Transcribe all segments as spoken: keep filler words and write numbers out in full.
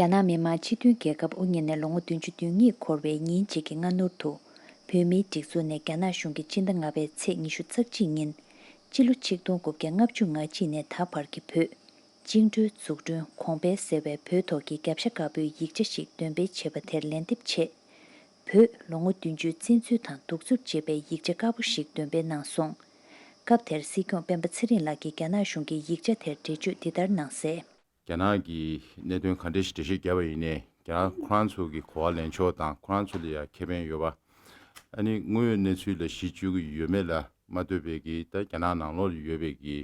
རྒྱ་ནག་མི་དམངས་སྤྱི་མཐུན་རྒྱལ་ཁབ་དབུ་བརྙེས་ནས་ལོ་ངོ་བདུན་ཅུ་དོན་གཉིས་འཁོར་བའི་ཉིན་གཅིག་གི་སྔ་སྣུར་དུ། བོད་མིའི་སྒྲིག་འཛུགས་ནས་རྒྱ་ནག་གཞུང་གིས་སྤྱི་ཟླ་ལྔ་པའི་ཚེས་ཉི་ཤུ་རྩ་གཅིག་ཉིན། སྤྱི་ལོ་ཆིག་སྟོང་དགུ་བརྒྱ་ལྔ་བཅུ་ང་གཅིག་ནས་ད་བར་གྱི་བོད། བཅིངས་འགྲོལ་འཛུགས་སྐྲུན་གོང་འཕེལ་ཟེར་བའི་བོད་ཐོག་གི་རྒྱབ་ཤ་དཀར་པོའི་ཡིག་ཆ་ཞིག་འདོན་སྤེལ་བྱས་པ་དེར་ལན་འདེབས་ཆེད། བོད་ལོ་ངོ་བདུན་ཅུའི་བཙན་འཛུལ་དང་གདུག་རྩུབ་ཅེས་པའི་ཡིག་ཆ་དཀར་པོ་ཞིག་འདོན་སྤེལ་གནང་སོང་། སྐབས་དེར་སྲིད་སྐྱོང་སྤེན་པ་ཚེ་རིང་ལགས་ཀྱིས་རྒྱ་ནག་གཞུང་གི་ཡིག་ཆ་དེར་འགྲེལ་བརྗོད་འདི་ལྟར་གནང་གསལ། རྒྱ་ནག་གི་གནད་དོན་ག་འདྲ་ཞིག་འགྲེལ་བཤད་བརྒྱབ་པ་ཡིན་ནའི་རྒྱ་ནག་ཁོ་རང་ཚོ་གི་གོ་བ་ལེན་ཕྱོགས་དང་ཁོ་རང་ཚོ་ལ་ཡང་ཁེ་ཕན་ཡོད་པ། ཨ་ནི་དངོས་ཡོད་གནས་ཚུལ་ལ་གཞི་བཅོལ་གྱི་ཡོད་མེད་ལ་མ་ལྟོས་པའི་གི་ད་རྒྱ་ནག་ནང་ལོགས་ལ་ཡོད་པའི་གི་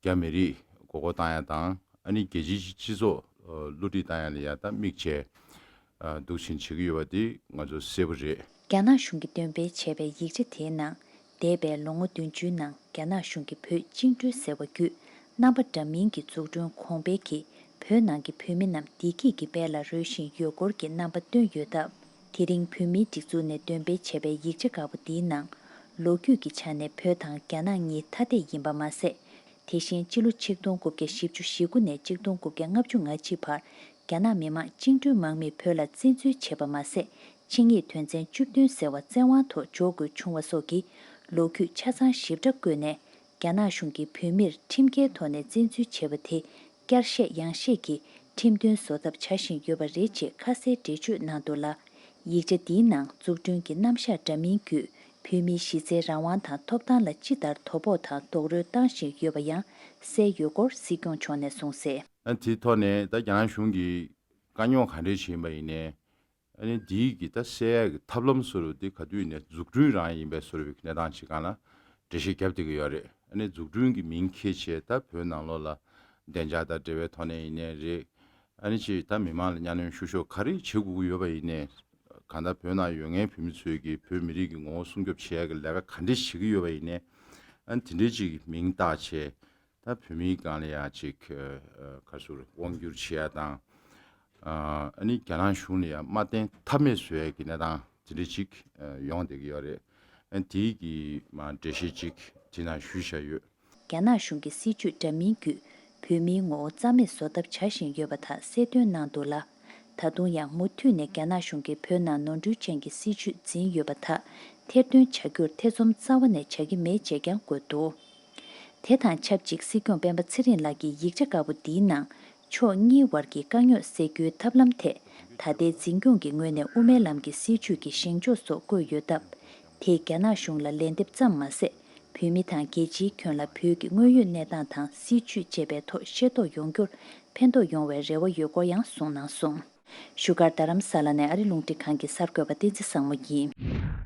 རྒྱ་མི་རིགས་མགོ་སྐོར་བཏང་ཡ་དང་ཨ་ནི་རྒྱལ་སྤྱིའི་སྤྱི་ཚོགས་བསླུ་བྲིད་བཏང་ཡ་ལ་ཡ་ད་དམིགས་བྱས་འདུག་ཕྱིན་བྱེད་ཀྱི་ཡོད་པ་དེ་ང་ཚོ་གསལ་པོ་རེད། རྒྱ་ནག་གཞུང་གིས་འདོན་སྤེལ་བྱས་པའི་ཡིག་ཆ་དེའི་ནང་། འདས་པའི་ལོ་ངོ་བདུན་ཅུའི་ནང་རྒྱ་ནག་གཞུང་གིས་བོད་བཅིངས་འགྲོལ་ཟེར་བ་བརྒྱུད་རྣམ་པ་འདྲ་མིན་གྱི་འཛུགས་སྐྲུན་གོང་འཕེལ་གྱིས་བོད་ནང་གི་བོད་མི་རྣམས་བདེ་སྐྱིད་ཀྱི་དཔལ་ལ་རོལ་བཞིན་ཡོད་སྐོར་གྱི་རྣམ་པ་བཏོན་ཡོད་སྟབས། དེ་རིང་བོད་མིའི་སྒྲིག་འཛུགས་ནས་འདོན་སྤེལ་བྱས་པའི་ཡིག་ཆ་དཀར་པོ་འདིའི་ནང་། ལོ་རྒྱུས་ཀྱི་ཆ་ནས་བོད་དང་རྒྱ་ནག་གཉིས་ཐ་དད་ཡིན་པ་མ་ཟད། དེ་བཞིན་སྤྱི་ལོ་ཆིག་སྟོང་དགུ་བརྒྱ་བཞི་བཅུ་ཞེ་དགུ་ནས་ཆིག་སྟོང་དགུ་བརྒྱ་ལྔ་བཅུ་ང་གཅིག་བར་རྒྱ་ནག་མི་དམངས་བཅིངས་འགྲོལ་དམག་མིས་བོད་ལ་བཙན་འཛུལ་བྱས་པ་མ་ཟད། ཆིངས་ཡིག་དོན་ཚན་བཅུ་བདུན་ཟེར་བ་བཙན་དབང་ཐོག་འཇོག་དགོས་བྱུང་བ་སོགས་ཀྱི་ལོ་རྒྱུས་ཆ་ཚང་ཞིབ་ཕྲ་བཀོད་ནས། རྒྱ་ནག་གཞུང་གིས་བོད་མིར་ཁྲིམས་འགལ་ཐོག་ནས་བཙན་འཛུལ་བྱས་པ་དེ་བསྐྱར་བཤད་ཡང་བཤད་ཀྱིས་ཁྲིམས་མཐུན་བཟོ་ཐབས་བྱ་བཞིན་ཡོད་པ་རེད་ཅེས་ཁ་གསལ་འགྲེལ་བརྗོད་གནང་འདུག་ལ། ཡིག་ཆ་འདིའི་ནང་འཛུགས་སྐྲུན་གྱི་རྣམ་གཞག་འདྲ་མིན་བརྒྱུད་བོད་མིའི་གཞི་རྩའི་རང་དབང་དང་ཐོབ་ཐང་ལ་ཅི་ལྟར་དོ་ཕོག་དང་རྡོག་རོལ་བཏང་བཞིན་ཡོད་པ་ཡང་གསལ་ཡོད་སྐོར་སྲིད་སྐྱོང་མཆོག་ནས་གསུངས་གསལ། ཨ་དེའི་ཐོག་ནས་ད་རྒྱ་ནག་གཞུང་གིས་དཀའ་རྙོག་ག་འདྲས་ཤིག་ཡིན་པ་ཡིན་ནའི། ཨ་ནི་འདིའི་གི་ད་སེལ་ཡག་གི་ཐབས་ལམ་བཟོ་འདྲ་དེ་ག་དུས་ཡིན་ནའི་འཛུགས་སྐྲུན་རང་ཡིན་པའི་བཟོ་འདྲ་གི་གནས་སྟངས་ཤིག་སྒང་ལ་འགྲེལ་བཤད་བརྒྱབ་བསྡད་ཀྱི་ཡོད་རེད། ཨ་ནི་འཛུགས་སྐྲུན་གྱི་མིང་འཁྱེར་བྱས་ད་བོད་ནང་ལོགས་ལ་བདེ་འཇགས་དང་འབྲེལ་བའི་ཐོག་ནས་ཡིན་ནའི་རེད། ཨ་ནི་ཅིག་ད་མི་མང་ལ་གཉའ་གནོན་བཤུ་གཞོག་ག་རེ་བྱེད་དགོས་ཀྱི་ཡོད་པ་ཡིན་ནའི། གང་ལྟར་བོད་ནང་ཡོད་མཁན་བོད་མི་ཚོའི་གི་བོད་མི་རིགས་ཀྱི་ངོ་བོ་སྲུང་སྐྱོབ་བྱེད་ཡག་གི་ལས་ཀ་ག་འདྲས་བྱེད་ཀྱི་ཡོད་པ་ཡིན་ནའི། ཨ་ནི་དེ་འདྲས་ཅིག་གི་མིང་བཏགས་བྱས། ད་བོད་མིའི་སྒང་ལ་ཡང་ཅིག་ཨ་ཨ་ག་རེ་ཟེར་དབང་བསྒྱུར་བྱེད་ཡ་དང་། ཨ་ཨ་ནི་རྒྱ་ནག་གཞུང་ལ་ཡང་མ་བརྟེན་ཐབས་མེད་བཟོ་ཡ་གི་གནས་སྟངས་དེ་འདྲ་ཅིག་ཨ་ཡོང་བསྡད་ཀྱི་ཡོད་རེད། ཨ་དེའི་གི་མ་འགྲེལ་བཤད་ཅིག་དེ་ནང་ཞུས་བཞག་ཡོད། རྒྱ་ནག་གཞུང་གིས་སྲིད་བྱུས་འདྲ་མིན་བརྒྱུད་བོད་མིའི་ངོ་བོ་རྩ་མེད་བཟོ་ཐབས་བྱ་བཞིན་ཡོད་པ་དག་གསལ་སྟོན་གནང་འདུག་ལ། ད་དུང་ཡང་མུ་མཐུད་ནས་རྒྱ་ནག་གཞུང་གིས་བོད་ནང་ནོར་འཁྲུལ་ཅན་གྱི་སྲིད་བྱུས་འཛིན་ཡོད་པ་དག་ཐེར་འདོན་བྱ་རྒྱུར་ཐེ་ཚོམ་རྩ་བ་ནས་བྱ་གི་མེད་ཅེས་ཀྱང་བཀོད་འདུག་དེ་དང་ཆབས་ཅིག་སྲིད་སྐྱོང་སྤེན་པ་ཚེ་རིང་ལགས་ཀྱི་ཡིག་ཆ་དཀར་པོ་འདིའི་ནང་ཕྱོགས་གཉིས་བར་གྱི་དཀའ་རྙོག་སེལ་རྒྱུའི་ཐབས་ལམ་ཐད་ད་ལྟའི་འཛིན་སྐྱོང་གི་ངོས་ནས་དབུ་མའི་ལམ་གྱི་སྲིད་བྱུས་ཀྱི་བཞེངས་ཕྱོགས་སོགས་བཀོད་ཡོད་སྟབས། དེས་རྒྱ་ནག་གཞུང་ལ་ལན་འདེབས་ཙམ་མ་ཟད། བོད་མི་དང་རྒྱལ་སྤྱིའི་ཁྱོན་ལ་བོད་ཀྱི་དངོས་ཡོད་གནས་སྟངས་དང་སྲིད་བྱུས་བཅས་པའི་ཐོག་ཤེས་རྟོགས་ཡོང་རྒྱུར་ཕན་ཐོགས་ཡོང་བའི་རེ་བ་ཡོད་སྐོར་ཡང་གསུངས་གནང་སོང་། བཞུགས་སྒར་རྡ་རམ་ས་ལ་ནས་ཨ་རི་རླུང་འཕྲིན་ཁང་གི་གསར་འགོད་པ་བསྟན་འཛིན་བཟང་མོ་ཡིན།